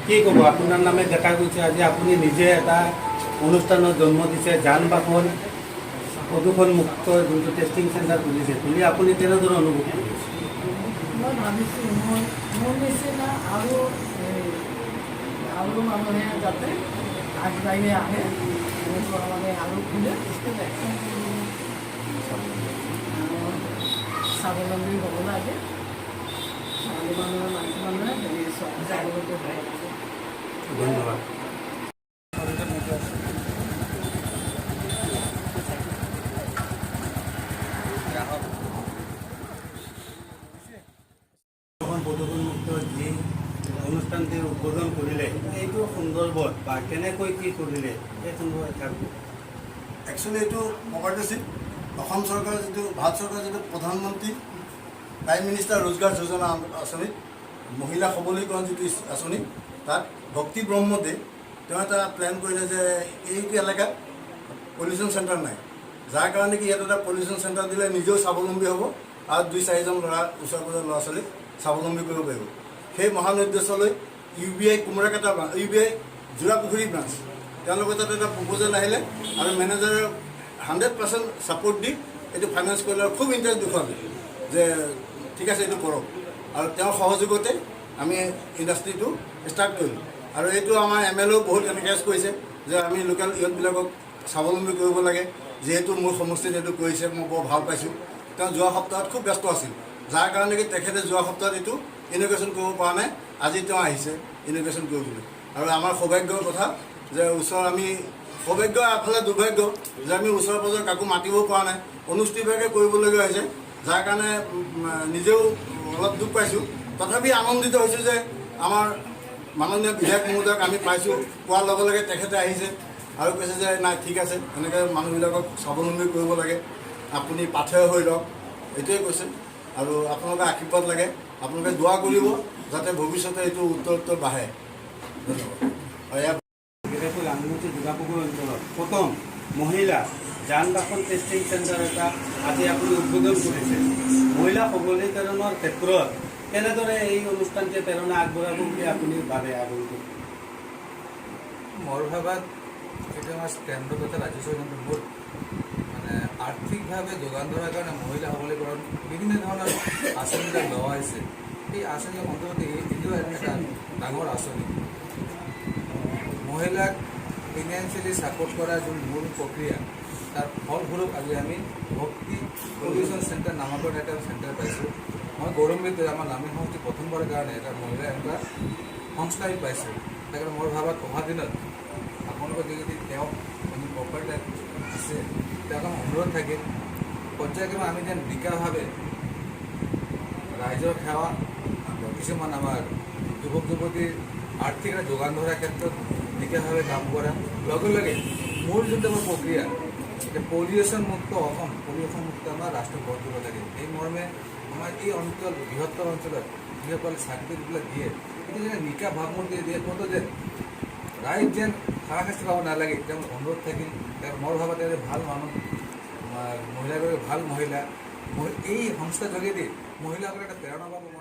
কি ক'ব, আপোনাৰ নামে দেখা গৈছে, আজি আপুনি নিজে এটা অনুষ্ঠানত জন্ম দিছে, যান বাহন প্ৰদূষণ মুক্ত যোনটো টেষ্টিং চেণ্টাৰ খুলিছে, খুলি আপুনি কেনেদৰে অনুভৱ কৰিছে? মই ভাবিছোঁ, মই মোৰ নিচিনা আৰু এই আৰু মানুহে যাতে আগবাঢ়ি আহে, এনেকুৱা মানে আৰু খোলে আৰু স্বাৱলম্বী হ'ব লাগে। ছোৱালী মানুহে, মাইকী মানুহে হেৰি স্বাৱলম্বী হ'ব লাগে। ধন্যবাদ। প্ৰদূষণমুক্ত যি অনুষ্ঠানটি উদ্বোধন কৰিলে, এইটো সন্দৰ্ভত বা কেনেকৈ কি কৰিলে, এই সন্দৰ্ভত থাকব। একচুৱেলি এইটো প্ৰপাৰ্টনাৰশ্বিপ অসম চৰকাৰৰ যিটো, ভাৰত চৰকাৰৰ যিটো প্ৰধানমন্ত্ৰী প্ৰাইম মিনিষ্টাৰ ৰোজগাৰ যোজনা আঁচনিত মহিলা সবলীকৰণ যিটো আঁচনি, তাত ভক্তি ব্ৰহ্মদেৱ তেওঁ এটা প্লেন কৰিলে যে এইটো এলেকাত পলিউশ্যন চেণ্টাৰ নাই, যাৰ কাৰণে কি ইয়াত এটা পলিউশ্যন চেণ্টাৰ দিলে নিজেও স্বাৱলম্বী হ'ব আৰু দুই চাৰিজন ল'ৰা, ওচৰ পাজৰ ল'ৰা ছোৱালীক স্বাৱলম্বী কৰিব পাৰিব। সেই মহান উদ্দেশ্যলৈ ইউ বি আই কোমোৰাকাটা ব্ৰাঞ্চ, ইউ বি আই যোৰাপুখুৰী ব্ৰাঞ্চ, তেওঁলোকৰ তাত এটা প্ৰপ'জেল আহিলে আৰু মেনেজাৰে 100% ছাপৰ্ট দি এইটো ফাইনেন্স কৰিলে আৰু খুব ইণ্টাৰেষ্ট দেখুৱালে যে ঠিক আছে, এইটো কৰক। আৰু তেওঁৰ সহযোগতে আমি ইণ্ডাষ্ট্ৰিটো ষ্টাৰ্ট কৰিলোঁ। আৰু এইটো আমাৰ এম এল এও বহুত এনকাৰেজ কৰিছে যে আমি লোকেল ইউথবিলাকক স্বাৱলম্বী কৰিব লাগে। যিহেতু মোৰ সমষ্টিত এইটো কৰিছে, মই বৰ ভাল পাইছোঁ। তেওঁ যোৱা সপ্তাহত খুব ব্যস্ত আছিল, যাৰ কাৰণে কি তেখেতে যোৱা সপ্তাহত এইটো ইনঅগুৰেশ্যন কৰিব পৰা নাই। আজি তেওঁ আহিছে ইনঅগুৰেশ্যন কৰিবলৈ। আৰু আমাৰ সৌভাগ্যৰ কথা যে ওচৰ আমি সৌভাগ্য, এফালে দুৰ্ভাগ্য যে আমি ওচৰ পাজৰ কাকো মাতিব পৰা নাই, অনুষ্ঠিতভাৱে কৰিবলগীয়া হৈছে, যাৰ কাৰণে নিজেও অলপ দুখ পাইছোঁ। তথাপি আনন্দিত হৈছোঁ যে আমাৰ মাননীয় বিধায়ক মহোদয়ক আমি পাইছোঁ। পোৱাৰ লগে লগে তেখেতে আহিছে আৰু কৈছে যে নাই, ঠিক আছে, এনেকৈ মানুহবিলাকক স্বাৱলম্বী কৰিব লাগে, আপুনি পাথেয় হৈ ৰওক, এইটোৱে কৈছে। আৰু আপোনালোকে আশীৰ্বাদ লাগে, আপোনালোকে দোৱা কৰিব যাতে ভৱিষ্যতে এইটো উত্তৰোত্তৰ বাঢ়ে। ধন্যবাদ। আৰু ইয়াৰ বিশেষকৈ লাংমুচি যোগাপুখুৰ অঞ্চলত প্ৰথম মহিলা যান বাহন টেষ্টিং চেণ্টাৰ এটা আজি আপুনি উদ্বোধন কৰিছে। মহিলা সবলীকৰণৰ ক্ষেত্ৰত কেনেদৰে এই অনুষ্ঠানটোৱে প্ৰেৰণা আগবঢ়াব বুলি আপুনি ভাবে আগন্তুক? মোৰ ভাবাত এইটো আমাৰ কেন্দ্ৰ তথা ৰাজ্য চৰকাৰ মূল মানে আৰ্থিকভাৱে যোগান ধৰাৰ কাৰণে মহিলা সবলীকৰণ বিভিন্ন ধৰণৰ আঁচনিবিলাক লোৱা হৈছে। এই আঁচনিৰ অন্তৰ্গত এইটো এটা ডাঙৰ আঁচনি। মহিলাক ফিনেন্সিয়েলি ছাপোৰ্ট কৰা যোন মূল প্ৰক্ৰিয়া, তাৰ ফলস্বৰূপ আজি আমি ভক্তি পলিউশ্যন চেণ্টাৰ নামাকৰণ এটা চেণ্টাৰ পাইছোঁ। মই গৌৰৱান্বিত যে আমাৰ নামেৰি সমষ্টি প্ৰথমবাৰৰ কাৰণে এটা মহিলা এনেকুৱা সংস্থা আমি পাইছোঁ। সেইকাৰণে মোৰ ভাবাত অহা দিনত আপোনালোকৰ যদি তেওঁক মানে প্ৰপাৰ আছে, তেওঁক আমাৰ অনুৰোধ থাকিল, পৰ্যায়ক্ৰমে আমি যেন নিকাভাৱে ৰাইজৰ সেৱা, কিছুমান আমাৰ যুৱক যুৱতীৰ আৰ্থিক এটা যোগান ধৰাৰ ক্ষেত্ৰত নিকাভাৱে কাম কৰা লগে লগে মূল যোনটো আমাৰ প্ৰক্ৰিয়া, এতিয়া পলিউশ্যন মুক্ত অসম, পলিউশ্যন মুক্ত আমাৰ ৰাষ্ট্ৰ গঢ় দিব লাগে। এই মৰ্মে আমাৰ এই অঞ্চল, বৃহত্তৰ অঞ্চলত যিসকলে চাৰ্টিফিকেটবিলাক দিয়ে, এইটো যেনে নিকা ভাৱমূৰ্তি দিয়ে, ক'তো যেন ৰাইজ যেন হাৰাশাস্তি পাব নালাগে, তেওঁৰ অনুৰোধ থাকিল। তেওঁৰ মোৰ ভাৱত তেওঁ ভাল মানুহ, আমাৰ মহিলাগৰাকী ভাল মহিলা। এই সংস্থাৰ যোগেদি মহিলাসকলে এটা প্ৰেৰণা পাব। মই